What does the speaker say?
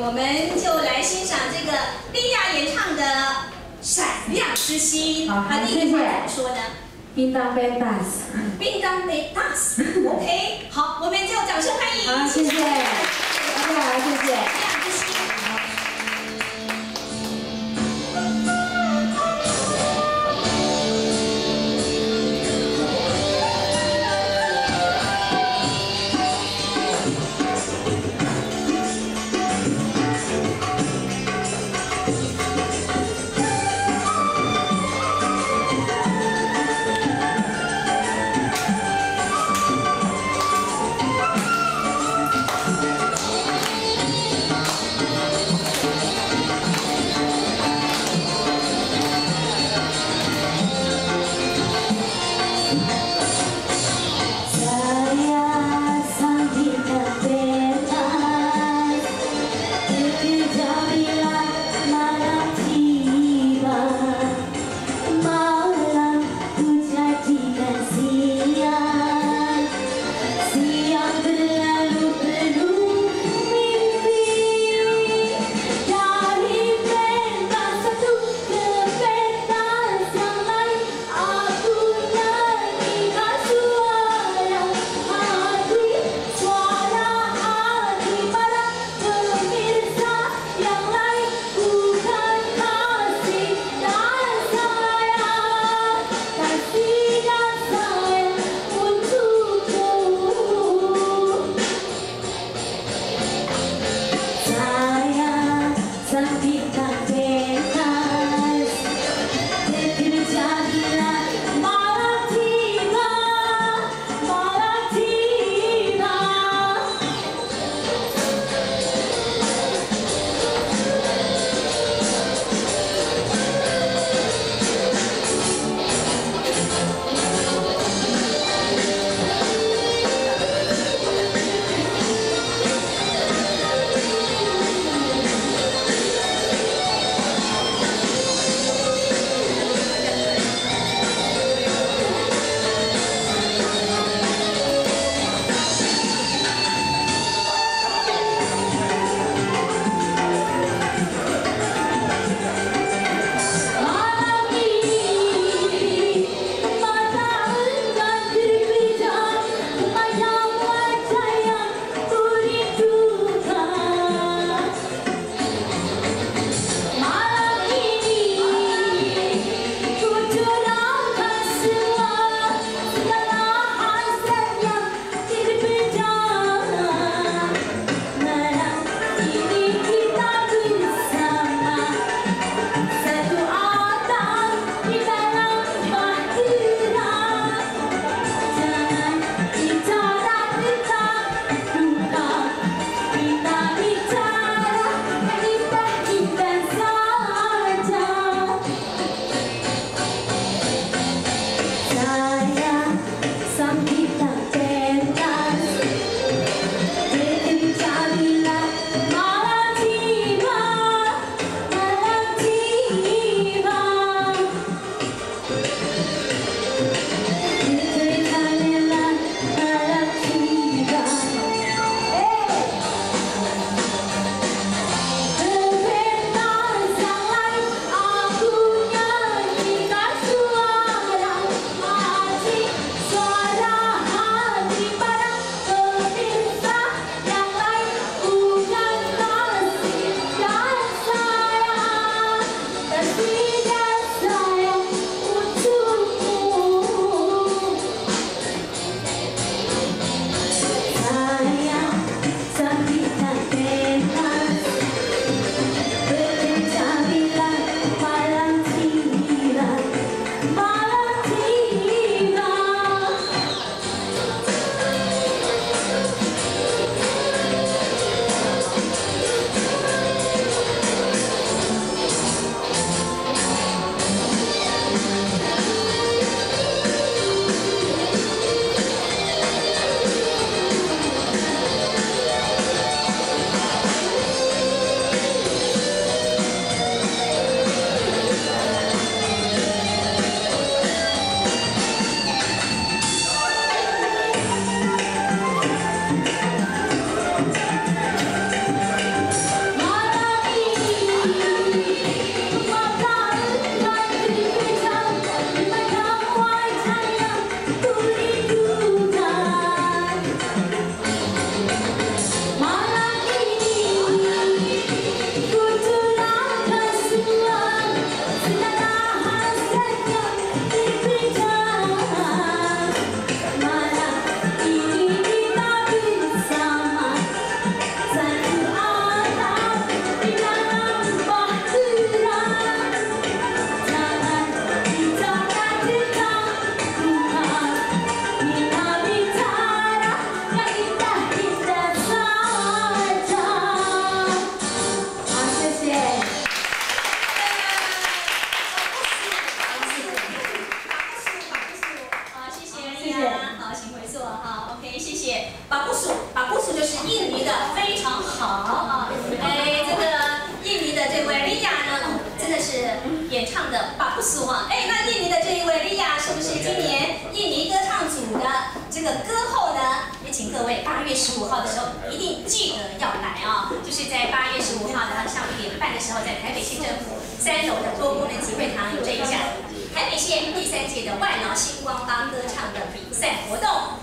我們就來欣賞這個莉亞演唱的《閃亮之星》。好，那謝謝。怎麼說呢？叮當被打死。叮當被打死。OK，好，我們就掌聲歡迎。好，謝謝。好，謝謝。亮之星。不俗哈。哎，那印尼的这一位莉亞是不是今年印尼歌唱組的這個歌后呢？也請各位8月15號的時候一定記得要來啊！就是在8月15號的下午1點半的時候，在台北縣政府3樓的多功能集會堂有這一項台北縣第三屆的外勞星光幫歌唱的比賽活動。